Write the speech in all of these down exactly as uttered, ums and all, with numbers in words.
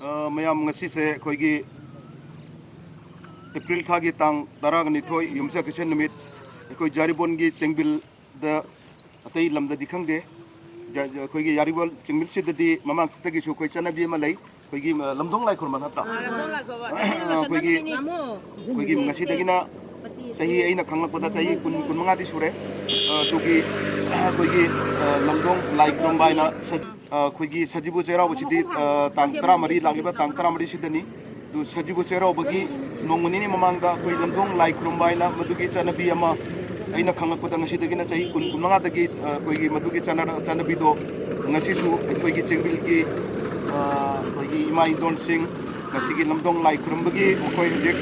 ꯑ, ꯃꯌꯥꯝ, ꯉꯁꯤꯁꯦ ꯑꯩꯈꯣꯏꯒꯤ ꯑꯦꯄ꯭ꯔꯤꯜ ꯊꯥꯒꯤ ꯇꯥꯡ ꯇꯔꯥꯅꯤꯊꯣꯏ, ꯌꯨꯝꯁꯀꯩꯁ ꯅꯨꯃꯤꯠ, ꯑꯩꯈꯣꯏ ꯖꯥꯔꯤꯕꯣꯟꯒꯤ ꯆꯦꯡꯕꯤꯜꯗ, ꯑꯇꯩ ꯂꯝꯗꯗꯤ ꯈꯪꯗꯦ, ꯖ-, ꯖ-, ꯑꯩꯈꯣꯏꯒꯤ ꯌꯥꯔꯤꯕꯣꯟ ꯆꯦꯡꯕꯤꯜꯁꯤꯗꯗꯤ ꯃꯃꯥꯡꯗꯒꯤꯁꯨ ꯑꯩꯈꯣꯏ ꯆꯠꯅꯕꯤ ꯑꯃ ꯂꯩ꯫ ꯑꯩꯈꯣꯏꯒꯤ, ꯑ, ꯂꯝꯗꯣꯡ ꯂꯥꯏ ꯈꯨꯔꯨꯝꯕ ꯅꯠꯇ꯭ꯔꯥ? ꯑ, ꯂꯝꯗꯣꯡ ꯂꯥꯏ ꯈꯨꯔꯨꯝꯕ꯫ ꯑ, ꯑꯩꯈꯣꯏꯒꯤ, ꯑꯩꯈꯣꯏꯒꯤ ꯉꯁꯤꯗꯒꯤꯅ ꯆꯍꯤ, ꯑꯩꯅ ꯈꯪꯂꯛꯄꯗ ꯆꯍꯤ ꯀꯨꯟ, ꯀꯨꯟꯃꯉꯥꯗꯤ ꯁꯨꯔꯦ꯫ ꯑ, ꯑꯗꯨꯒꯤ ꯑꯩꯈꯣꯏꯒꯤ, ꯑ, ꯂꯝꯗꯣꯡ ꯂꯥꯏ ꯈꯨꯔꯨꯝꯕ ꯍꯥꯏꯅ ꯁ-, ꯑ, ꯑꯩꯈꯣꯏꯒꯤ ꯁꯖꯤꯕꯨ ꯆꯩꯔꯥꯎꯕꯁꯤꯗꯤ, ꯑ, ꯇꯥꯡ ꯇꯔꯥꯃꯔꯤ, ꯂꯥꯛꯂꯤꯕ ꯇꯥꯡ ꯇꯔꯥꯃꯔꯤꯁꯤꯗꯅꯤ꯫ ꯑꯗꯨ ꯁꯖꯤꯕꯨ ꯆꯩꯔꯥꯎꯕꯒꯤ ꯅꯣꯡꯃ ꯅꯤꯅꯤ ꯃꯃꯥꯡꯗ ꯑꯩꯈꯣꯏ ꯂꯝꯗꯣꯡ ꯂꯥꯏ ꯈꯨꯔꯨꯝꯕ ꯍꯥꯏꯅ ꯃꯗꯨꯒꯤ ꯆꯠꯅꯕꯤ ꯑꯃ, ꯑꯩꯅ ꯈꯪꯂꯛꯄꯗ ꯉꯁꯤꯗꯒꯤꯅ ꯆꯍꯤ ꯀꯨꯟ, ꯀꯨꯟꯃꯉꯥꯗꯒꯤ, ꯑ, ꯑꯩꯈꯣꯏꯒꯤ ꯃꯗꯨꯒꯤ ꯆꯠꯅ-, ꯆꯠꯅꯕꯤꯗꯣ ꯉꯁꯤꯁꯨ ꯑꯩꯈꯣꯏꯒꯤ ꯆꯦꯡꯕꯤꯜꯒꯤ, ꯑ, ꯑꯩꯈꯣꯏꯒꯤ ꯏꯃꯥ ꯏꯟꯗꯣꯟꯁꯤꯡ ꯉꯁꯤꯒꯤ ꯂꯝꯗꯣꯡ ꯂꯥꯏ ꯈꯨꯔꯨꯝꯕꯒꯤ ꯃꯈꯣꯏ ꯍꯧꯖꯤꯛ,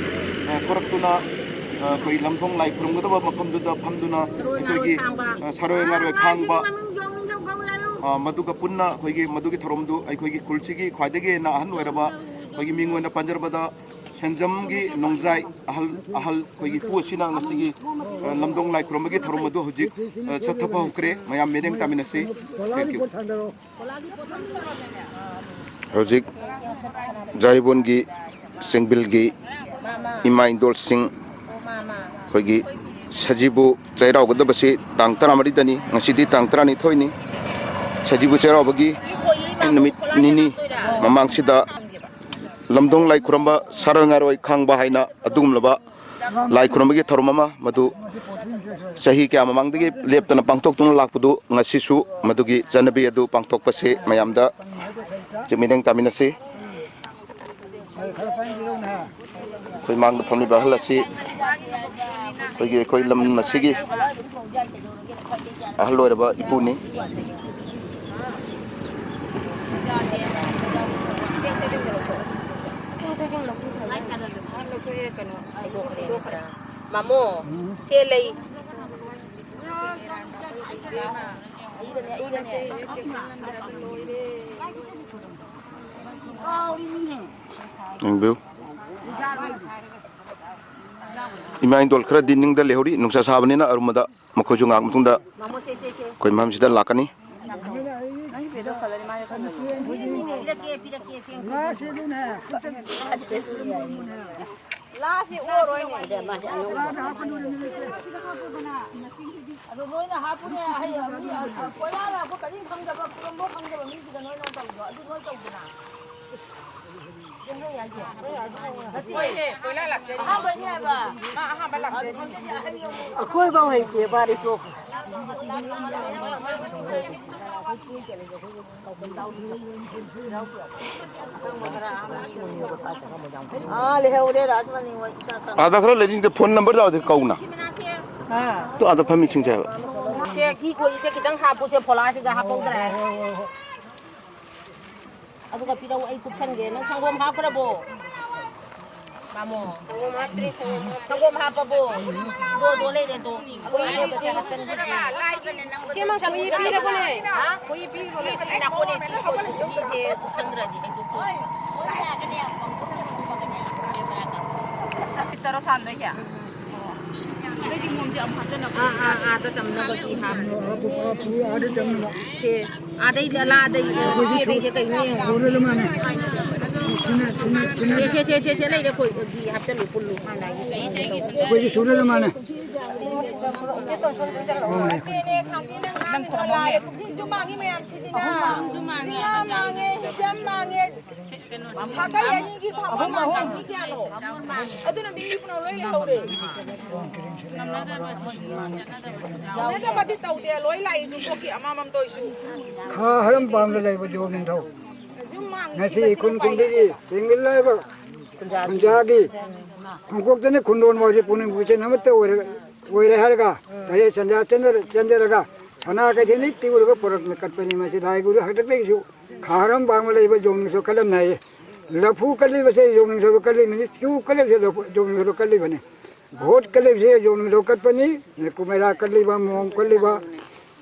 ꯑ, ꯊꯣꯔꯛꯇꯨꯅ, ꯑ, ꯑꯩꯈꯣꯏ ꯂꯝꯗꯣꯡ ꯂꯥꯏ ꯈꯨꯔꯨꯝꯒꯗꯕ ꯃꯐꯝꯗꯨꯗ ꯐꯝꯗꯨꯅ ꯑꯩꯈꯣꯏꯒꯤ, ꯑ, ꯁꯥꯔꯣꯏ ꯉꯥꯔꯣꯏ ꯈꯥꯡꯕ, ꯑ, ꯃꯗꯨꯒ ꯄꯨꯟꯅ ꯑꯩꯈꯣꯏꯒꯤ ꯃꯗꯨꯒꯤ ꯊꯧꯔꯝꯗꯨ ꯑꯩꯈꯣꯏꯒꯤ ꯈꯨꯜꯁꯤꯒꯤ ꯈ꯭ꯋꯥꯏꯗꯒꯤ ꯍꯦꯟꯅ ꯑꯍꯜ ꯑꯣꯏꯔꯕ ꯑꯩꯈꯣꯏꯒꯤ ꯃꯤꯡ ꯑꯣꯏꯅ ꯄꯟꯖꯔꯕꯗ ꯁꯦꯟꯖꯝꯒꯤ ꯅꯣꯡꯖꯥꯏ ꯑꯍꯜ, ꯑꯍꯜ ꯑꯩꯈꯣꯏꯒꯤ ꯏꯄꯨ ꯑꯁꯤꯅ ꯉꯁꯤꯒꯤ, ꯑ, ꯂꯝꯗꯣꯡ ꯂꯥꯏ ꯈꯨꯔꯨꯝꯕꯒꯤ ꯊꯧꯔꯝ ꯑꯗꯨ ꯍꯧꯖꯤꯛ, ꯑ, ꯆꯠꯊꯕ ꯍꯧꯈ꯭ꯔꯦ꯫ ꯃꯌꯥꯝ ꯃꯤꯠꯌꯦꯡ ꯇꯥꯃꯤꯟꯅꯁꯤ꯫ Thank you꯫ ꯍꯧꯖꯤꯛ ꯖꯥꯔꯤꯕꯣꯟꯒꯤ ꯆꯦꯡꯕꯤꯜꯒꯤ ꯏꯃꯥ ꯏꯟꯗꯣꯜꯁꯤꯡ ꯑꯩꯈꯣꯏꯒꯤ ꯁꯖꯤꯕꯨ ꯆꯩꯔꯥꯎꯒꯗꯕꯁꯤ ꯇꯥꯡ ꯇꯔꯥꯃꯔꯤꯗꯅꯤ, ꯉꯁꯤꯗꯤ ꯇꯥꯡ ꯇꯔꯥꯅꯤꯊꯣꯏꯅꯤ꯫ ꯁꯖꯤꯕꯨ ꯆꯩꯔꯥꯎꯕꯒꯤ ꯅꯨꯃꯤꯠ ꯅꯤꯅꯤ ꯃꯃꯥꯡꯁꯤꯗ ꯂꯝꯗꯣꯡ ꯂꯥꯏ ꯈꯨꯔꯨꯝꯕ, ꯁꯥꯔꯣꯏ ꯉꯥꯔꯣꯏ ꯈꯥꯡꯕ ꯍꯥꯏꯅ ꯑꯗꯨꯒꯨꯝꯂꯕ ꯂꯥꯏ ꯈꯨꯔꯨꯝꯕꯒꯤ ꯊꯧꯔꯝ ꯑꯃ, ꯃꯗꯨ ꯆꯍꯤ ꯀꯌꯥ ꯃꯃꯥꯡꯗꯒꯤ ꯂꯦꯞꯇꯅ ꯄꯥꯡꯊꯣꯛꯇꯨꯅ ꯂꯥꯛꯄꯗꯨ ꯉꯁꯤꯁꯨ ꯃꯗꯨꯒꯤ ꯆꯠꯅꯕꯤ ꯑꯗꯨ ꯄꯥꯡꯊꯣꯛꯄꯁꯤ ꯃꯌꯥꯝꯗ ꯃꯤꯠꯌꯦꯡ ꯇꯥꯃꯤꯟꯅꯁꯤ꯫ ꯑꯩꯈꯣꯏ ꯃꯥꯡꯗ ꯐꯝꯂꯤꯕ ꯑꯍꯜ ꯑꯁꯤ ꯑꯩꯈꯣꯏꯒꯤ, ꯑꯩꯈꯣꯏ ꯂꯝ ꯑꯁꯤꯒꯤ ꯑꯍꯜ ꯑꯣꯏꯔꯕ ꯏꯄꯨꯅꯤ꯫ ꯃꯥꯃꯣ, ꯁꯦ ꯂꯩ꯫ ꯌꯦꯡꯕꯤꯌꯨ꯫ ꯏꯃꯥ ꯏꯟꯗꯣꯜ ꯈꯔꯗꯤ ꯅꯤꯡꯗ ꯂꯩꯍꯧꯔꯤ, ꯅꯨꯡꯁꯥ ꯁꯥꯕꯅꯤꯅ꯫ ꯑꯔꯨꯝꯕꯗ ꯃꯈꯣꯏꯁꯨ ꯉꯥꯏꯍꯥꯛ ꯃꯇꯨꯡꯗ ꯑꯩꯈꯣꯏ ꯃꯐꯝꯁꯤꯗ ꯂꯥꯛꯀꯅꯤ꯫ ꯄꯤꯔꯛꯀꯦ, ꯄꯤꯔꯛꯀꯦ, ꯆꯦꯡ꯫ ꯉꯥꯁꯤꯗꯨꯅꯦ꯫ ꯂꯥꯁꯤ ꯑꯣꯏꯔꯣꯏꯅꯦ꯫ ꯉꯥꯗ ꯍꯥꯞꯀꯅꯨꯅꯦ꯫ ꯑꯗꯣ ꯅꯣꯏꯅ ꯍꯥꯞꯄꯨꯅꯦ, ꯍꯌꯦꯡ ꯃꯤ, ꯑ, ꯀꯣꯏꯂꯥ ꯂꯥꯛꯄ ꯀꯔꯤꯝ ꯈꯪꯗꯕ, ꯄꯨꯔꯝꯕ ꯈꯪꯗꯕ ꯃꯤꯁꯤꯗ ꯅꯣꯏꯅ ꯇꯧꯕꯗꯣ, ꯑꯗꯨ ꯅꯣꯏ ꯇꯧꯗꯅ꯫ ꯍꯣꯏꯅꯦ, ꯀꯣꯏꯂꯥ ꯂꯥꯛꯆꯔꯤ꯫ ꯑꯍꯥꯟꯕꯅꯤ ꯍꯥꯏꯕ꯫ ꯃꯥ ꯑꯍꯥꯟꯕ ꯂꯥꯛꯆꯔꯤ꯫ ꯑꯩꯈꯣꯏꯐꯥꯎ ꯍꯩꯇꯦ, ꯕꯥꯔꯤ ꯇꯣꯛꯈ꯭ꯔꯦ꯫ ꯑꯥ, ꯂꯩꯍꯧꯔꯦ, ꯔꯥꯖꯃꯅꯤ ꯍꯣꯏ꯫ ꯑꯥꯗ ꯈꯔ ꯂꯩꯔꯤꯁꯤꯡꯗ ꯐꯣꯟ ꯅꯝꯕꯔ ꯌꯥꯎꯗꯦ, ꯀꯧꯅ꯫ ꯑꯥ꯫ ꯇꯨ ꯑꯥꯗ ꯐꯝꯃꯤꯁꯤꯡꯁꯦ ꯍꯥꯏꯕ꯫ ꯁꯦ, ꯊꯤ ꯈꯣꯏꯔꯤꯁꯦ ꯈꯤꯇꯪ ꯍꯥꯞꯄꯨꯁꯦ, ꯐꯣꯂꯥꯁꯤꯗ ꯍꯥꯞꯍꯧꯗ꯭ꯔꯦ꯫ ꯑꯗꯨꯒ ꯄꯤꯔꯛꯎ, ꯑꯩ ꯀꯨꯞꯁꯟꯒꯦ꯫ ꯅꯪ ꯁꯪꯒꯣꯝ ꯍꯥꯞꯈ꯭ꯔꯕꯣ? ꯃꯥꯃꯣ꯫ ꯁꯪꯒꯣꯝ ꯍꯥꯞꯇ꯭ꯔꯤ, ꯁꯪꯒꯣꯝ ꯍꯥꯞ- ꯁꯪꯒꯣꯝ ꯍꯥꯞꯄꯕꯣ? ꯗꯣ, ꯗꯣ ꯂꯩꯔꯦ, ꯗꯣ꯫ ꯑꯩꯈꯣꯏ ꯍꯥꯞꯄꯁꯦ ꯍꯥꯞꯆꯟꯕꯤꯒꯦ꯫ ꯏꯆꯦ, ꯃꯥ ꯁꯪꯒꯣꯝ ꯄꯤꯔꯕꯣꯅꯦ? ꯍꯥ? ꯈꯣꯏꯍꯤ ꯄꯤꯔꯣꯅꯦ꯫ ꯈꯣꯏꯍꯤ ꯅꯥꯀꯣꯟꯅꯦ, ꯁꯤ ꯈꯣꯏꯍꯤꯁꯦ ꯀꯨꯞꯁꯟꯗ꯭ꯔꯗꯤ ꯍꯩꯗꯣꯛꯇꯣꯏꯅꯦ꯫ ꯇꯔꯣ ꯊꯥꯟꯗꯣꯏꯁꯦ? ꯑꯥ, ꯑꯥ, ꯑꯥꯗ ꯆꯝꯅꯕꯒꯤ ꯍꯥꯞ-, ꯁꯦ, ꯑꯥꯗꯩ ꯂꯥꯗꯩ, ꯁꯦ, ꯁꯦ, ꯁꯦ, ꯀꯩꯅꯣ ꯌꯦꯡꯉꯣ꯫ ꯁꯨꯔ ꯃꯥꯅꯦ꯫ ꯁꯤꯅ, ꯁꯤꯅ, ꯁꯤꯅ꯫ ꯁꯦ, ꯁꯦ, ꯁꯦ, ꯁꯦ, ꯁꯦ, ꯂꯩꯔꯦ, ꯑꯩꯈꯣꯏ ꯍꯥꯞꯆꯜꯂꯨ, ꯄꯨꯜꯂꯨ꯫ ꯑꯩꯈꯣꯏꯁꯨ ꯁꯨꯔ ꯃꯥꯅꯦ꯫ ꯅꯪ ꯈꯨꯔꯨꯝꯃꯣꯅꯦ꯫ ꯁꯥꯒꯩ ꯑꯅꯤꯒꯤ ꯐꯝꯐꯝ ꯃꯥꯡꯉꯤ ꯀꯌꯥꯅꯣ? ꯑꯗꯨꯅꯗꯤ ꯃꯤ ꯄꯨꯝꯅꯃꯛ ꯂꯣꯏ ꯂꯩꯍꯧꯔꯦ꯫ ꯉꯝꯅꯗꯕꯗꯤ ꯇꯧꯗꯦ, ꯂꯣꯏ ꯂꯥꯛꯏ, ꯌꯨꯝꯊꯣꯛꯀꯤ ꯑꯃꯃꯝꯇ ꯑꯣꯏꯁꯨ꯫ ꯈꯥ ꯍꯔꯝ ꯄꯥꯝꯗ ꯂꯩꯕ ꯖꯣ ꯅꯤꯡꯊꯧ꯫ ꯌꯨꯝ ꯃꯥꯡꯉꯤ ꯉꯁꯤ ꯊꯤꯕꯁꯤꯅ ꯈꯨꯟ ꯎꯄꯥꯏ ꯈꯨꯟꯗꯒꯤ ꯂꯩꯇꯦ꯫ ꯇꯦꯡꯒꯤꯜ ꯂꯥꯏꯕ ꯈꯨꯟꯖꯥꯒꯤ ꯈꯣꯡꯄꯣꯛꯇꯅ ꯈꯨꯟꯗꯣꯟ ꯋꯥꯁꯤ ꯄꯨꯛꯅꯤꯡ ꯄꯨꯛꯆꯦꯜ ꯑꯃꯠꯇ ꯑꯣꯏꯔ-, ꯑꯣꯏꯔꯦ ꯍꯥꯏꯔꯒ ꯇꯔꯦꯠ ꯆꯟꯖꯥ ꯆꯦꯟꯖꯔ-, ꯆꯦꯟꯖꯔꯒ ꯁꯅꯥ ꯀꯩꯊꯦꯜꯗꯒꯤ ꯇꯤꯎꯔꯒ ꯄꯨꯔꯛꯅ ꯀꯠꯄꯅꯤ꯫ ꯃꯁꯤ ꯂꯥꯏ ꯒꯨꯔꯨ ꯍꯥꯛꯇꯛꯇꯒꯤꯁꯨ ꯈꯥꯔꯝ ꯄꯥꯡꯕ ꯂꯩꯕ ꯌꯣꯡꯅꯤꯡꯁꯨ ꯀꯜꯂꯝꯃꯦ ꯍꯥꯏꯌꯦ꯫ ꯂꯐꯨ ꯀꯜꯂꯤꯕꯁꯦ ꯌꯣꯡꯅꯤꯡꯁꯨ ꯀꯜꯂꯤꯕꯅꯤ, ꯆꯨ ꯀꯜꯂꯤꯕꯁꯦ ꯂꯐꯨ-, ꯌꯣꯡꯅꯤꯡꯁꯨ ꯀꯜꯂꯤꯕꯅꯤ꯫ ꯚꯣꯠ ꯀꯜꯂꯤꯕꯁꯦ ꯌꯣꯡꯅꯤꯡꯁꯨ ꯀꯠꯄꯅꯤ, ꯀꯨꯃꯩꯔꯥ ꯀꯜꯂꯤꯕ, ꯃꯣꯝ ꯀꯜꯂꯤꯕ,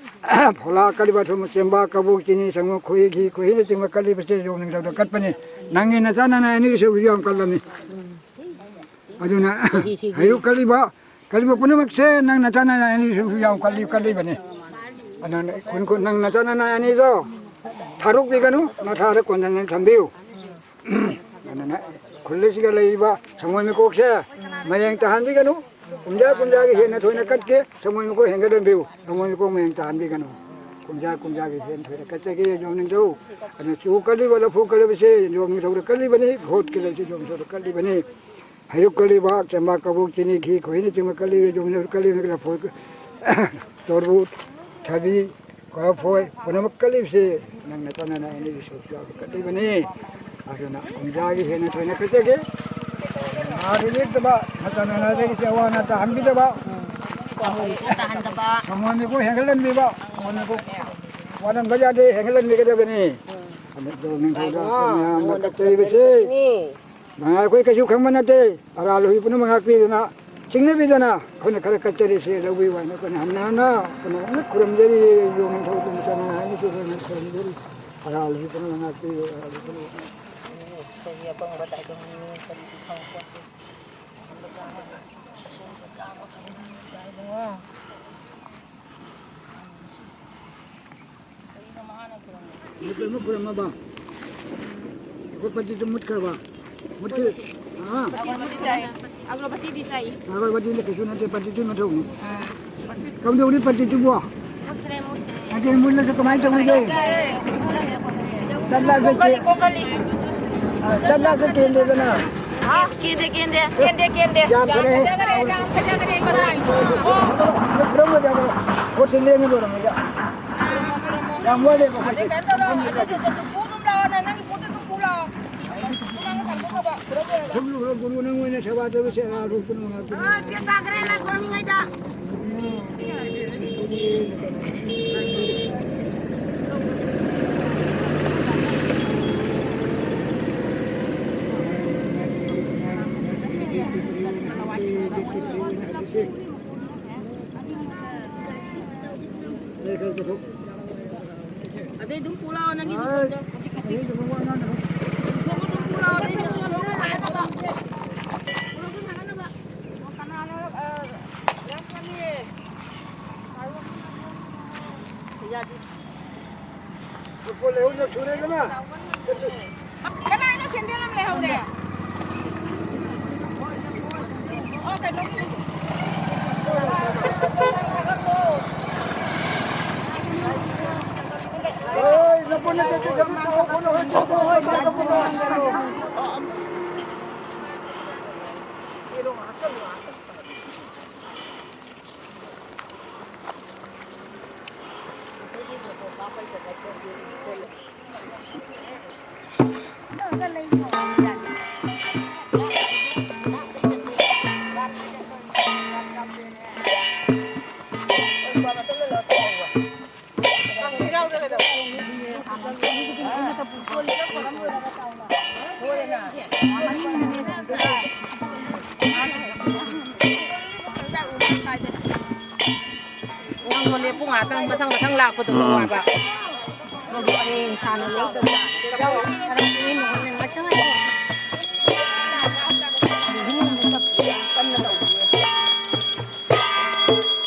ꯐꯣꯂꯥ ꯀꯜꯂꯤꯕ, ꯊꯨꯝ, ꯆꯦꯡꯕ, ꯀꯕꯣꯛ, ꯆꯤꯅꯤ, ꯁꯪꯒꯣꯝ, ꯈꯣꯏꯍꯤ, ꯈꯣꯏꯍꯤꯅꯆꯤꯡꯕ ꯀꯜꯂꯤꯕꯁꯦ ꯌꯣꯡꯅꯤꯡꯁꯨ ꯀꯠꯄꯅꯤ꯫ ꯅꯪꯒꯤ ꯅꯆꯥ ꯅꯅꯥꯏ ꯑꯅꯤꯒꯤꯁꯨ ꯌꯥꯝ ꯀꯜꯂꯝꯃꯤ꯫ ꯑꯗꯨꯅ ꯍꯩꯔꯨꯛ ꯀꯜꯂꯤꯕ, ꯀꯜꯂꯤꯕ ꯄꯨꯝꯅꯃꯛꯁꯦ ꯅꯪ ꯅꯆꯥ ꯅꯅꯥꯏ ꯑꯅꯤꯁꯨ ꯌꯥꯝ ꯀꯜꯂꯤ, ꯀꯜꯂꯤꯕꯅꯤ꯫ ꯑꯗꯨꯅ ꯈꯨꯟ ꯈꯨꯟ ꯅꯪ ꯅꯆꯥ ꯅꯅꯥꯏ ꯑꯅꯤꯗꯣ ꯊꯥꯗꯣꯛꯄꯤꯒꯅꯨ, ꯅꯊꯥꯗ ꯀꯣꯟꯖꯪꯅ ꯊꯝꯕꯤꯌꯨ꯫ ꯑꯗꯨꯅ ꯈꯨꯜ ꯑꯁꯤꯒ ꯂꯩꯔꯤꯕ ꯁꯪꯒꯣꯏ ꯃꯤꯀꯣꯛꯁꯦ ꯃꯌꯦꯡ ꯇꯥꯍꯟꯕꯤꯒꯅꯨ꯫ ꯀꯨꯝꯖꯥ ꯀꯨꯝꯖꯥꯒꯤ ꯍꯦꯟꯅ ꯊꯣꯏꯅ ꯀꯠꯀꯦ, ꯁꯪꯒꯣꯏ ꯃꯤꯀꯣꯛ ꯍꯦꯟꯒꯠꯍꯟꯕꯤꯌꯨ, ꯁꯪꯒꯣꯏ ꯃꯤꯀꯣꯛ ꯃꯌꯦꯡ ꯇꯥꯍꯟꯕꯤꯒꯅꯨ꯫ ꯀꯨꯝꯖꯥ ꯀꯨꯝꯖꯥꯒꯤ ꯍꯦꯟ ꯊꯣꯏꯅ ꯀꯠꯆꯒꯦ ꯌꯣꯝ ꯅꯤꯡꯊꯧ꯫ ꯑꯗꯨꯅ ꯆꯨ ꯀꯜꯂꯤꯕ ꯂꯐꯨ ꯀꯜꯂꯤꯕꯁꯦ ꯌꯣꯝ ꯅꯤꯡꯊꯧꯗ ꯀꯜꯂꯤꯕꯅꯤ, ꯚꯣꯠꯀꯤ ꯂꯩꯁꯤ ꯌꯣꯝ ꯅꯤꯡꯊꯧꯗ ꯀꯜꯂꯤꯕꯅꯤ꯫ ꯍꯩꯔꯨꯛ ꯀꯜꯂꯤꯕ, ꯆꯦꯡꯕꯥ ꯀꯕꯣꯛ ꯆꯤꯅꯤ ꯘꯤ ꯈꯣꯏꯍꯤꯅꯆꯤꯡꯕ ꯀꯜꯂꯤꯕ ꯌꯣꯝ ꯅꯤꯡꯊꯧꯗ ꯀꯜꯂꯤꯕꯅꯤ, ꯂꯐꯣꯏ ꯇꯣꯔꯕꯨꯠ ꯊꯕꯤ ꯀꯐꯣꯏ ꯄꯨꯝꯅꯃꯛ ꯀꯜꯂꯤꯕꯁꯤ ꯅꯪ ꯅꯆꯥꯟ ꯅꯅꯥꯏ ꯑꯅꯤꯒꯤ ꯁꯔꯨꯛ ꯌꯥꯎꯕ ꯀꯠꯂꯤꯕꯅꯤ꯫ ꯑꯗꯨꯅ ꯀꯨꯝꯖꯥꯒꯤ ꯍꯦꯟꯅ ꯊꯣꯏꯅ ꯀꯠꯆꯒꯦ꯫ ꯅꯥꯗ ꯌꯦꯛꯇꯕ ꯅꯆꯥꯟ ꯅꯅꯥꯏꯗꯒꯤ ꯑꯋꯥ ꯑꯅꯥ ꯇꯥꯍꯟꯕꯤꯗꯕ, ꯇꯥꯍꯟꯗꯕ, ꯁꯪꯒꯣꯝ ꯃꯤꯀꯣꯛ ꯍꯦꯟꯒꯠꯍꯟꯕꯤꯕ, ꯁꯪꯒꯣꯝ ꯃꯤꯀꯣꯛ ꯋꯥꯠꯍꯟꯕ ꯌꯥꯗꯦ, ꯍꯦꯟꯒꯠꯍꯟꯕꯤꯒꯗꯕꯅꯤ꯫ ꯑꯗꯨ ꯅꯤꯡꯊꯧꯗ ꯑꯩꯈꯣꯏ ꯃꯌꯥꯝꯅ ꯀꯠꯆꯔꯤꯕꯁꯤ ꯃꯉꯥ ꯑꯩꯈꯣꯏ ꯀꯩꯁꯨ ꯈꯪꯕ ꯅꯠꯇꯦ꯫ ꯑꯔꯥ ꯂꯣꯏ ꯄꯨꯝꯅꯃꯛ ꯉꯥꯛꯄꯤꯗꯅ, ꯁꯤꯡꯅꯕꯤꯗꯅ ꯑꯩꯈꯣꯏꯅ ꯈꯔ ꯀꯠꯆꯔꯤꯁꯦ ꯂꯧꯕꯤꯌꯨ ꯍꯥꯏꯅ ꯑꯩꯈꯣꯏꯅ ꯍꯟꯅ ꯍꯟꯅ ꯑꯩꯈꯣꯏꯅ ꯂꯣꯏꯅ ꯈꯨꯔꯨꯝꯖꯔꯤ꯫ ꯌꯣꯡ ꯅꯤꯡꯊꯧ ꯆꯟꯗ꯭ꯔ ꯍꯥꯏꯅꯁꯨ ꯑꯩꯈꯣꯏꯅ ꯈꯨꯔꯨꯝꯖꯔꯤ꯫ ꯑꯔꯥ ꯂꯣꯏ ꯄꯨꯝꯅꯃꯛ ꯉꯥꯛꯄꯤꯌꯨ, ꯑꯔꯥ ꯂꯣꯏ ꯄꯨꯝꯅꯃꯛ꯫ ꯑꯩꯈꯣꯏꯒꯤ ꯑꯄꯪꯕ ꯇꯥꯏꯕꯪ ꯃꯤ ꯀꯔꯤꯁꯨ ꯈꯪꯄꯣꯠꯇꯦ꯫ ꯑꯁꯦꯡꯕ ꯆꯥꯕ ꯈꯪꯗꯦ ꯏꯕꯨꯡꯉꯣ꯫ ꯃꯨꯠꯄ ꯑꯃ ꯈꯨꯔꯝꯃꯕ? ꯑꯩꯈꯣꯏ ꯄꯟꯗꯤꯠꯇꯨ ꯃꯨꯠꯈ꯭ꯔꯕ? ꯃꯨꯠꯈꯤ-, ꯑꯥ? ꯑꯒꯔꯕꯇꯤꯗꯤ ꯆꯥꯏ꯫ ꯑꯒꯔꯕꯇꯤꯗꯤ ꯀꯩꯁꯨ ꯅꯠꯇꯦ, ꯄꯟꯗꯤꯠꯇꯨꯒꯤ ꯃꯊꯧꯅꯤ꯫ ꯀꯝꯗꯧꯔꯤ ꯄꯟꯗꯤꯠꯇꯨꯕꯣ? ꯃꯨꯠꯈ꯭ꯔꯦ, ꯃꯨꯠꯈ꯭ꯔꯦ꯫ ꯑꯗꯩ ꯃꯨꯠꯂꯁꯨ ꯀꯃꯥꯏꯅ ꯇꯧꯔꯤꯒꯦ? ꯆꯠꯂꯒ ꯀꯣꯡꯀꯜꯂꯤ, ꯀꯣꯡꯀꯜꯂꯤ꯫ ꯑꯥ, ꯆꯠꯂꯒ ꯀꯦꯟꯗꯦꯗꯅ꯫ ꯍꯥ? ꯀꯦꯟꯗꯦ, ꯀꯦꯟꯗꯦ, ꯀꯦꯟꯗꯦ, ꯀꯦꯟꯗꯦ꯫ ꯌꯥꯝ ꯐꯔꯦ꯫ ꯐꯖꯈ꯭ꯔꯦ, ꯌꯥꯝ ꯐꯖꯈ꯭ꯔꯦ, ꯃꯇꯥꯏ꯫ ꯑꯣ꯫ ꯈꯨꯔꯨꯝꯃꯣ, ꯈꯨꯔꯨꯝꯃꯣ꯫ ꯄꯣꯠꯁꯦ ꯂꯦꯡꯉ ꯂꯣꯏꯔꯝꯃꯦꯗ꯫ ꯌꯥꯝ ꯋꯥꯠꯂꯦꯕ ꯑꯗꯩ ꯄꯣꯠꯁꯦ꯫ ꯀꯩꯅꯣ ꯇꯧꯔꯣ, ꯑꯗꯨꯗꯤ ꯑꯗꯨꯝ ꯄꯨ ꯑꯗꯨꯝ ꯂꯥꯛꯑꯣ, ꯅꯪ ꯅꯪꯒꯤ ꯄꯣꯠꯇꯣ ꯑꯗꯨꯝ ꯄꯨ ꯂꯥꯛꯑꯣ꯫ ꯁꯨꯃꯥꯡꯗ ꯊꯝꯒꯗꯕ꯫ ꯈꯨꯔꯨꯝꯃꯨ, ꯈꯨꯔꯨꯝꯃꯨ, ꯅꯪ ꯑꯣꯏꯅ ꯁꯦꯕꯥ ꯇꯧꯕꯁꯦ ꯑꯔꯥ ꯂꯣꯏ ꯄꯨꯝꯅꯃꯛ ꯉꯥꯛꯄꯤꯌꯨ꯫ ꯑꯥ, ꯕꯦꯟ ꯇꯥꯈ꯭ꯔꯦ, ꯂꯥꯏ ꯈꯨꯔꯨꯝꯃꯤꯉꯩꯗ꯫ ꯑꯗꯩ ꯑꯗꯨꯝ ꯄꯨꯂꯥꯎ ꯅꯪꯒꯤ ꯅꯈꯣꯡꯗꯣ꯫ ꯅꯈꯣꯡꯗꯣ ꯑꯗꯨꯝ ꯄꯨꯂꯥꯎ, ꯅꯪꯒꯤ ꯅꯈꯣꯡꯗꯣ꯫ ꯌꯥꯗꯦ꯫ ꯀꯅꯥꯅꯣ ꯁꯦꯟꯗꯦꯜ ꯑꯃ ꯂꯩꯍꯧꯔꯦ? ꯑꯣ, ꯀꯩꯅꯣꯒꯤ꯫ ꯅꯪꯗꯣ ꯂꯦꯞꯄꯨ ꯉꯥꯛꯇꯪ, ꯃꯊꯪ ꯃꯊꯪ ꯂꯥꯛꯄꯗꯣ ꯎꯝ꯫ ꯋꯥꯕ꯫ ꯅꯪꯗꯣ ꯑꯅꯤ ꯁꯥꯟꯅ ꯂꯩꯗꯧꯕ꯫ ꯉꯥꯛꯇꯪ ꯉꯥꯏꯈꯣ꯫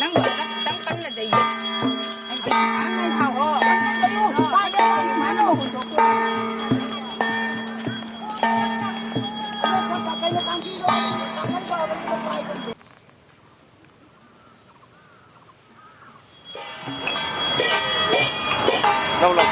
ꯅꯪꯗꯣ ꯍꯟꯗꯛ ꯈꯤꯇꯪ ꯀꯟꯅ ꯆꯩꯌꯦ꯫ ꯉꯥꯏꯈꯣ꯫ ꯂꯧ, ꯂꯧ꯫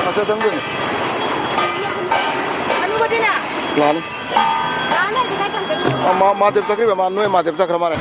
ꯑꯗꯨ ꯑꯗꯨꯝ ꯂꯥꯛꯑꯅꯤ꯫ ꯑ, ꯃꯥ, ꯃꯥꯗꯦꯕ ꯆꯠꯈ꯭ꯔꯤꯕ? ꯃꯥ, ꯅꯣꯏ ꯃꯥꯗꯦꯕ ꯆꯠꯈ꯭ꯔ ꯃꯥꯜꯂꯦ꯫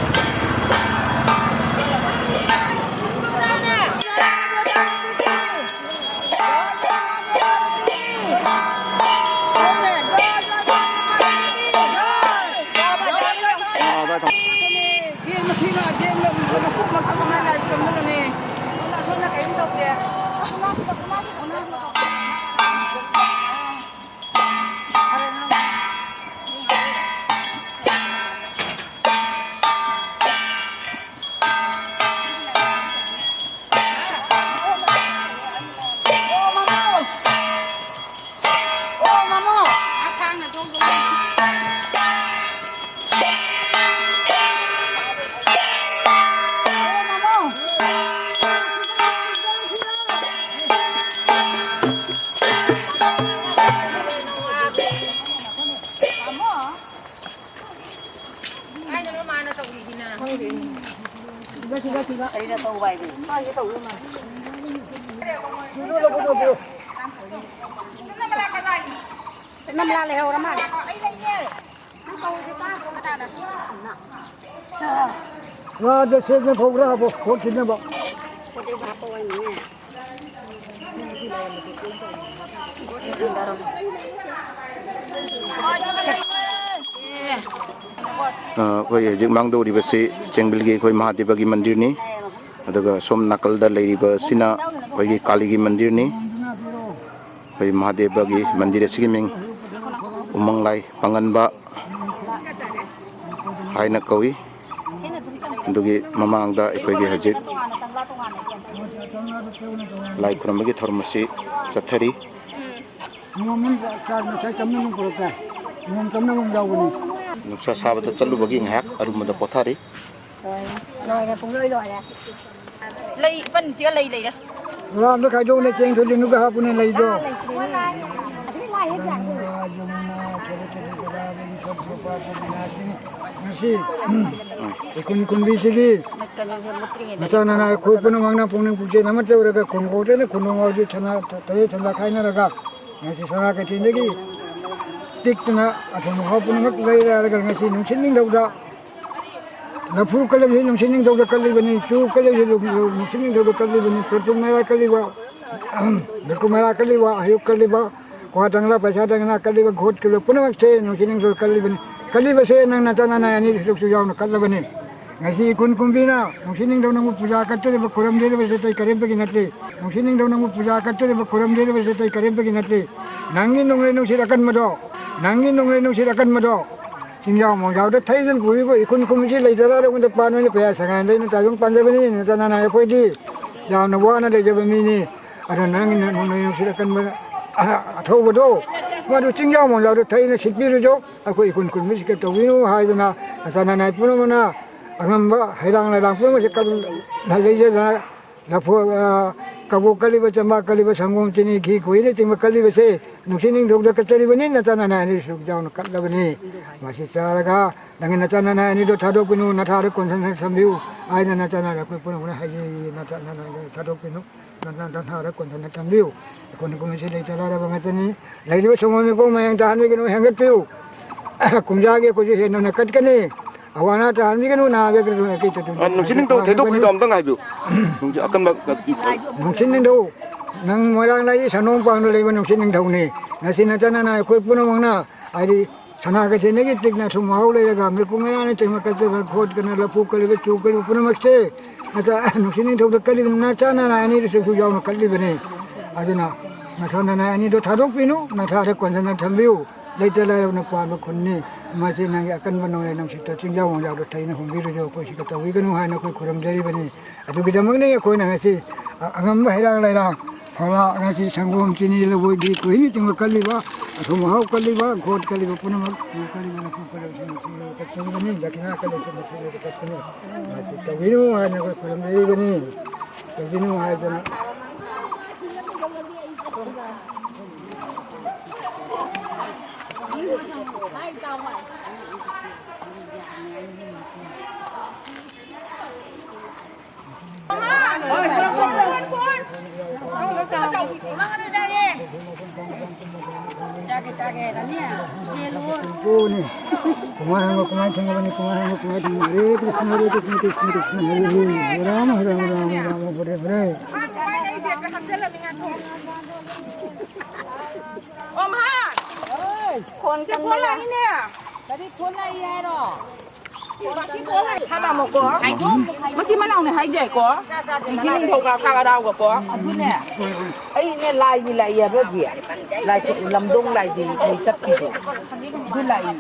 ꯉꯥꯗꯣ ꯁꯦꯝꯅ ꯐꯧ ꯈꯔ ꯍꯥꯞꯄꯣ, ꯈꯣꯠꯈꯤꯅꯕ꯫ ꯑ, ꯑꯩꯈꯣꯏ ꯍꯧꯖꯤꯛ ꯃꯥꯡꯗꯧꯔꯤꯕꯁꯤ ꯆꯦꯡꯕꯤꯜꯒꯤ ꯑꯩꯈꯣꯏ ꯃꯍꯥꯗꯦꯕꯒꯤ ꯃꯟꯗꯤꯔꯅꯤ꯫ ꯑꯗꯨꯒ ꯁꯣꯝ ꯅꯥꯀꯜꯗ ꯂꯩꯔꯤꯕꯁꯤꯅ ꯑꯩꯈꯣꯏꯒꯤ ꯀꯥꯂꯤꯒꯤ ꯃꯟꯗꯤꯔꯅꯤ꯫ ꯑꯩꯈꯣꯏ ꯃꯍꯥꯗꯦꯕꯒꯤ ꯃꯟꯗꯤꯔ ꯑꯁꯤꯒꯤ ꯃꯤꯡ ꯎꯃꯪꯂꯥꯏ ꯄꯥꯡꯒꯟꯕ ꯍꯥꯏꯅ ꯀꯧꯏ꯫ ꯑꯗꯨꯒꯤ ꯃꯃꯥꯡꯗ ꯑꯩꯈꯣꯏꯒꯤ ꯍꯧꯖꯤꯛ ꯂꯥꯏ ꯈꯨꯔꯨꯝꯕꯒꯤ ꯊꯧꯔꯝ ꯑꯁꯤ ꯆꯠꯊꯔꯤ꯫ ꯅꯣꯡꯃ ꯆꯥꯛ ꯉꯁꯥꯏ ꯆꯥꯃꯤꯟꯅ ꯄꯨꯔꯛꯇꯦ꯫ ꯅꯣꯡꯃ ꯆꯥꯃꯤꯟꯅꯕ ꯑꯃ ꯌꯥꯎꯕꯅꯤ꯫ ꯅꯨꯡꯁꯥ ꯁꯥꯕꯗ ꯆꯠꯂꯨꯕꯒꯤ ꯉꯥꯏꯍꯥꯛ ꯑꯔꯨꯝꯕꯗ ꯄꯣꯊꯥꯔꯤ꯫ ꯂꯣꯏꯔꯦ, ꯄꯨꯡꯂꯣꯏ ꯂꯣꯏꯔꯦ꯫ ꯂꯩ, ꯄꯟꯁꯤꯒ ꯂꯩ ꯂꯩꯔꯦ꯫ ꯂꯥꯝꯗ ꯈꯥꯏꯗꯣꯛꯅ ꯆꯦꯡ ꯊꯣꯏꯗꯤꯡꯗꯨꯒ ꯍꯥꯞꯄꯅ ꯂꯩꯗꯣ꯫ ꯑꯥ, ꯂꯩꯇ꯭ꯔꯦꯅꯦ꯫ ꯑꯁꯤꯗꯤ ꯂꯥꯏ ꯍꯦꯛ ꯌꯥꯟꯗꯣꯏꯅꯦ꯫ ꯒꯪꯒꯥ, ꯌꯃꯨꯅꯥ, ꯁꯔꯁꯋꯇꯤ, ꯒꯣꯗꯥꯕꯔꯤ, ꯁꯔꯁꯨ, ꯄꯥꯄ ꯕꯤꯅꯥꯁꯤꯅꯤ꯫ ꯉꯁꯤ ꯏꯈꯨꯟ ꯀꯨꯝꯕꯤꯁꯤꯒꯤ ꯀꯩꯅꯣꯁꯦ ꯃꯨꯠꯇ꯭ꯔꯤꯉꯩꯗ ꯃꯆꯥ ꯅꯅꯥ ꯑꯩꯈꯣꯏ ꯄꯨꯝꯅꯃꯛꯅ ꯄꯨꯛꯅꯤꯡ ꯄꯨꯛꯆꯦꯜ ꯑꯃꯠꯇ ꯑꯣꯏꯔꯒ ꯈꯨꯟ ꯈꯣꯡꯗꯅ ꯈꯨꯟ ꯉꯥꯎꯗꯨ ꯁꯅꯥ ꯇꯔꯦꯠ ꯁꯟꯗꯥ ꯈꯥꯏꯅꯔꯒ ꯉꯁꯤ ꯁꯅꯥ ꯀꯩꯊꯦꯜꯗꯒꯤ ꯇꯤꯛꯇꯅ ꯑꯊꯨꯝ ꯑꯍꯥꯎ ꯄꯨꯝꯅꯃꯛ ꯂꯩꯔꯦ ꯍꯥꯏꯔꯒ ꯉꯁꯤ ꯅꯨꯡꯁꯤꯠ ꯅꯤꯡꯊꯧꯗ ꯂꯐꯨ ꯀꯜꯂꯤꯕꯁꯤ ꯅꯨꯡꯁꯤꯠ ꯅꯤꯡꯊꯧꯗ ꯀꯜꯂꯤꯕꯅꯤ, ꯆꯨ ꯀꯜꯂꯤꯕꯁꯤ ꯅꯨꯡꯁꯤꯠ ꯅꯤꯡꯊꯧꯗ ꯀꯜꯂꯤꯕꯅꯤ, ꯄ꯭ꯔꯇꯨ ꯃꯦꯔꯥ ꯀꯜꯂꯤꯕ, ꯕꯤꯀꯨ ꯃꯦꯔꯥ ꯀꯜꯂꯤꯕ, ꯑꯍꯌꯨꯛ ꯀꯜꯂꯤꯕ, ꯀ꯭ꯋꯥ ꯇꯪꯂꯥ ꯄꯩꯁꯥ ꯇꯪꯂꯥ ꯀꯜꯂꯤꯕ, ꯒꯣꯠ ꯀꯜꯂꯤꯕ ꯄꯨꯝꯅꯃꯛꯁꯦ ꯅꯨꯡꯁꯤꯠ ꯅꯤꯡꯊꯧꯗ ꯀꯜꯂꯤꯕꯅꯤ꯫ ꯀꯜꯂꯤꯕꯁꯦ ꯅꯪ ꯅꯆꯥ ꯅꯅꯥꯏ ꯑꯅꯤ ꯁꯔꯨꯛꯁꯨ ꯌꯥꯎꯅ ꯀꯜꯂꯕꯅꯤ꯫ ꯉꯁꯤ ꯏꯈꯨꯟ ꯀꯨꯝꯕꯤꯅ ꯅꯨꯡꯁꯤꯠ ꯅꯤꯡꯊꯧ ꯅꯪꯕꯨ ꯄꯨꯖꯥ ꯀꯠꯆꯔꯤꯕ, ꯈꯨꯔꯨꯝꯖꯔꯤꯕꯁꯦ ꯑꯇꯩ ꯀꯔꯤꯝꯇꯒꯤ ꯅꯠꯇꯦ꯫ ꯅꯨꯡꯁꯤꯠ ꯅꯤꯡꯊꯧ ꯅꯪꯕꯨ ꯄꯨꯖꯥ ꯀꯠꯆꯔꯤꯕ, ꯈꯨꯔꯨꯝꯖꯔꯤꯕꯁꯦ ꯑꯇꯩ ꯀꯔꯤꯝꯇꯒꯤ ꯅꯠꯇꯦ꯫ ꯅꯪꯒꯤ ꯅꯣꯡꯂꯩ ꯅꯨꯡꯁꯤꯠ ꯑꯀꯟꯕꯗꯣ, ꯅꯪꯒꯤ ꯅꯣꯡꯂꯩ ꯅꯨꯡꯁꯤꯠ ꯑꯀꯟꯕꯗꯣ, ꯆꯤꯡꯖꯥꯎ ꯃꯣꯡꯖꯥꯎꯗ ꯊꯩꯗꯅ ꯄꯨꯔꯤꯕ ꯏꯈꯨꯟ ꯀꯨꯝꯕꯤꯁꯤ ꯂꯩꯖꯔꯥ ꯑꯩꯉꯣꯟꯗ ꯄꯥꯟꯕꯅꯤ, ꯄꯩꯌꯥ ꯁꯉꯥꯏꯗꯩꯅ ꯇꯥꯏꯕꯪ ꯄꯥꯟꯖꯕꯅꯤ꯫ ꯅꯆꯥ ꯅꯅꯥꯏ ꯑꯩꯈꯣꯏꯗꯤ ꯌꯥꯝꯅ ꯋꯥꯅ ꯂꯩꯖꯕ ꯃꯤꯅꯤ꯫ ꯑꯗꯨ ꯅꯪꯒꯤ ꯅꯣꯡꯂꯩ ꯅꯨꯡꯁꯤꯠ ꯑꯀꯟꯕ ꯑꯊꯧꯕꯗꯣ, ꯃꯗꯨ ꯆꯤꯡꯖꯥꯎ ꯃꯣꯡꯖꯥꯎꯗ ꯊꯩꯅ ꯁꯤꯠꯄꯤꯔꯨꯆꯣ, ꯑꯩꯈꯣꯏ ꯏꯈꯨꯟ ꯀꯨꯝꯕꯤꯁꯤꯒ ꯇꯧꯕꯤꯅꯨ ꯍꯥꯏꯗꯅ ꯅꯆꯥ ꯅꯅꯥꯏ ꯄꯨꯝꯅꯃꯛꯅ ꯑꯉꯝꯕ ꯍꯩꯔꯥꯡ ꯂꯩꯔꯥꯡ ꯄꯨꯝꯅꯃꯛꯁꯦ ꯀꯜ-, ꯂꯩꯖꯗꯅ ꯂꯐꯨ, ꯑ, ꯀꯕꯣꯛ ꯀꯜꯂꯤꯕ, ꯆꯝꯕꯥ ꯀꯜꯂꯤꯕ, ꯁꯪꯒꯣꯝ, ꯆꯤꯅꯤ, ꯘꯤ, ꯈꯣꯏꯍꯤꯅꯆꯤꯡꯕ ꯀꯜꯂꯤꯕꯁꯦ ꯅꯨꯡꯁꯤꯠ ꯅꯤꯡꯊꯧꯗ ꯀꯠꯆꯔꯤꯕꯅꯤ, ꯅꯆꯥ ꯅꯅꯥꯏ ꯑꯅꯤ ꯁꯔꯨꯛ ꯌꯥꯎꯅ ꯀꯠꯂꯕꯅꯤ꯫ ꯃꯁꯤ ꯆꯥꯔꯒ ꯅꯪꯒꯤ ꯅꯆꯥ ꯅꯅꯥꯏ ꯑꯅꯤꯗꯣ ꯊꯥꯗꯣꯛꯄꯤꯅꯨ, ꯅꯊꯥꯗ ꯀꯣꯟꯁꯤꯟꯅ ꯊꯝꯕꯤꯌꯨ ꯍꯥꯏꯅ ꯅꯆꯥ ꯅꯅꯥꯏ ꯑꯩꯈꯣꯏ ꯄꯨꯝꯅꯃꯛꯅ ꯍꯥꯏꯖꯔꯤ꯫ ꯅꯆꯥ ꯅꯅꯥꯏ ꯑꯅꯤꯗꯣ ꯊꯥꯗꯣꯛꯄꯤꯅꯨ, ꯅ-, ꯅ-, ꯅꯊꯥꯗ ꯀꯣꯟꯁꯤꯟꯅ ꯊꯝꯕꯤꯌꯨ꯫ ꯑꯩꯈꯣꯏ ꯅꯀꯨꯝ ꯑꯁꯤ ꯂꯩꯇ ꯂꯥꯏꯔꯕ ꯉꯥꯛꯇꯅꯤ꯫ ꯂꯩꯔꯤꯕ ꯁꯪꯒꯣꯝ ꯃꯤꯀꯣꯛ ꯃꯌꯥꯡ ꯇꯥꯍꯟꯕꯤꯒꯅꯨ, ꯍꯦꯟꯒꯠꯄꯤꯌꯨ꯫ ꯀꯨꯝꯖꯥꯒꯤ ꯑꯩꯈꯣꯏꯁꯨ ꯍꯦꯟꯅ ꯅꯀꯠꯀꯅꯤ꯫ ꯑꯋꯥ ꯑꯅꯥ ꯇꯥꯍꯟꯕꯤꯒꯅꯨ, ꯅꯥꯕ ꯌꯦꯛꯇ ꯑꯩꯈꯣꯏ ꯇꯠꯇꯨꯅ ꯑ, ꯅꯨꯡꯁꯤ ꯅꯤꯡꯊꯧ ꯊꯣꯏꯗꯣꯛꯄꯤꯗꯣ ꯑꯝꯇꯪ ꯍꯥꯏꯕꯤꯌꯨ꯫ ꯅꯨꯡꯁꯤ-, ꯑꯀꯟꯕ, ꯅꯨꯡꯁꯤ ꯅꯤꯡꯊꯧ, ꯅꯪ ꯃꯣꯏꯔꯥꯡ ꯂꯥꯏꯒꯤ ꯁꯅꯣꯡ ꯄꯥꯡꯗ ꯂꯩꯕ ꯅꯨꯡꯁꯤ ꯅꯤꯡꯊꯧꯅꯤ꯫ ꯉꯁꯤ ꯅꯆꯥ ꯅꯅꯥꯏ ꯑꯩꯈꯣꯏ ꯄꯨꯝꯅꯃꯛꯅ ꯍꯥꯏꯗꯤ ꯁꯅꯥ ꯀꯩꯊꯦꯜꯗꯒꯤ ꯇꯤꯛꯅ ꯊꯨꯝ ꯃꯍꯥꯎ ꯂꯩꯔꯒ ꯃꯤꯔꯨꯛ ꯃꯌꯥꯅ ꯇꯦꯛꯅ ꯀꯠꯇꯅ ꯈꯣꯠꯇꯅ ꯂꯐꯨ ꯀꯜꯂꯤꯕ ꯆꯨ ꯀꯜꯂꯤꯕ ꯄꯨꯝꯅꯃꯛꯁꯦ ꯅꯆꯥ ꯅꯨꯡꯁꯤ ꯅꯤꯡꯊꯧꯗ ꯀꯜꯂꯤꯕ ꯅꯆꯥ ꯅꯅꯥꯏ ꯑꯅꯤꯗꯨꯁꯨ ꯌꯥꯎꯅ ꯀꯠꯂꯤꯕꯅꯤ꯫ ꯑꯗꯨꯅ ꯅꯆꯥ ꯅꯅꯥꯏ ꯑꯅꯤꯗꯣ ꯊꯥꯗꯣꯛꯄꯤꯅꯨ, ꯅꯊꯥꯗ ꯀꯣꯟꯖꯅ ꯊꯝꯕꯤꯌꯨ꯫ ꯂꯩꯇ ꯂꯥꯏꯔꯕꯅ ꯄꯥꯟꯕ ꯈꯨꯟꯅꯤ꯫ ꯃꯁꯤ ꯅꯪꯒꯤ ꯑꯀꯟꯕ ꯅꯣꯡꯂꯩ ꯅꯨꯡꯁꯤꯠꯇ ꯆꯤꯡꯖꯥꯎ ꯃꯥꯡꯖꯥꯎꯗ ꯊꯩꯅ ꯍꯨꯝꯕꯤꯔꯨꯁꯨ ꯑꯩꯈꯣꯏ ꯁꯤꯗ ꯇꯧꯕꯤꯒꯅꯨ ꯍꯥꯏꯅ ꯑꯩꯈꯣꯏ ꯈꯨꯔꯨꯝꯖꯔꯤꯕꯅꯤ꯫ ꯑꯗꯨꯒꯤꯗꯃꯛꯅꯤ ꯑꯩꯈꯣꯏꯅ ꯉꯁꯤ ꯑ-, ꯑꯉꯝꯕ ꯍꯩꯔꯥꯡ ꯂꯩꯔꯥꯡ ꯐꯧꯔꯥ ꯉꯁꯤ ꯁꯪꯒꯣꯝ, ꯆꯤꯅꯤ, ꯂꯐꯣꯏ, ꯘꯤ, ꯈꯣꯏꯍꯤꯅꯆꯤꯡꯕ ꯀꯜꯂꯤꯕ, ꯑꯊꯨꯝ ꯑꯍꯥꯎ ꯀꯜꯂꯤꯕ, ꯒꯣꯠ ꯀꯜꯂꯤꯕ ꯄꯨꯝꯅꯃꯛ ꯀꯜꯂꯤꯕ ꯂꯐꯨ ꯀꯜꯂꯤꯕꯁꯤꯡ ꯑꯁꯤ ꯀꯠꯆꯔꯤꯕꯅꯤ, ꯗꯈꯤꯅꯥ ꯀꯜꯂꯤꯕꯁꯤꯡ ꯑꯁꯤ ꯀꯠꯄꯅꯤ꯫ ꯃꯁꯤ ꯇꯧꯕꯤꯅꯨ ꯍꯥꯏꯅ ꯑꯩꯈꯣꯏ ꯈꯨꯔꯨꯝꯖꯔꯤꯕꯅꯤ꯫ ꯇꯧꯕꯤꯅꯨ ꯍꯥꯏꯗꯅ꯫ ꯆꯥꯒꯦ, ꯆꯥꯒꯦ, ꯔꯥꯅꯤ꯫ ꯆꯦꯜꯂꯨ꯫ ꯀꯨꯃꯥꯏ ꯍꯪꯕ, ꯀꯨꯃꯥꯏ ꯊꯨꯡꯉꯕꯅꯤ, ꯀꯨꯃꯥꯏ ꯍꯪꯕ, ꯀꯨꯃꯥꯏ ꯊꯨꯡꯉꯕꯅꯤ? ꯍꯔꯦ ꯀ꯭ꯔꯤꯁꯅ, ꯍꯔꯦ ꯀ꯭ꯔꯤꯁꯅ, ꯀ꯭ꯔꯤꯁꯅ ꯀ꯭ꯔꯤꯁꯅ, ꯍꯔꯦ ꯍꯔꯦ, ꯍꯔꯦ ꯔꯥꯃ, ꯍꯔꯦ ꯔꯥꯃ, ꯔꯥꯃ ꯔꯥꯃ, ꯍꯔꯦ ꯍꯔꯦ꯫ ꯑꯣ, ꯃꯥ꯫ ꯐꯣꯟ ꯁꯤ ꯐꯣꯟ ꯀꯟꯕ ꯂꯥꯛꯏꯅꯦ꯫ ꯀꯔꯤ ꯐꯣꯟ ꯂꯥꯛꯏ ꯍꯥꯏꯔꯣ? ꯍꯥꯏꯕ ꯑꯃꯨꯛꯀꯣ꯫ ꯍꯥꯏꯗꯣꯛ, ꯃꯆꯤꯟ ꯃꯅꯥꯎꯅꯦ ꯍꯥꯏꯖꯦꯀꯣ꯫ ꯅꯤꯡꯊꯤ ꯅꯤꯡꯊꯧꯀꯥ ꯈꯥ ꯍꯔꯥꯎꯒꯀꯣ꯫ ꯑꯗꯨꯅꯦ꯫ ꯑꯩꯅꯦ ꯂꯥꯏꯒꯤ ꯂꯥꯛꯏ ꯍꯥꯏꯕ ꯍꯧꯖꯤꯛ꯫ ꯂꯥꯏ ꯂꯝꯗꯣꯡ ꯂꯥꯏꯗꯤ ꯂꯩ ꯆꯠꯈꯤꯗꯣ꯫ ꯑꯗꯨ ꯂꯥꯛꯏ꯫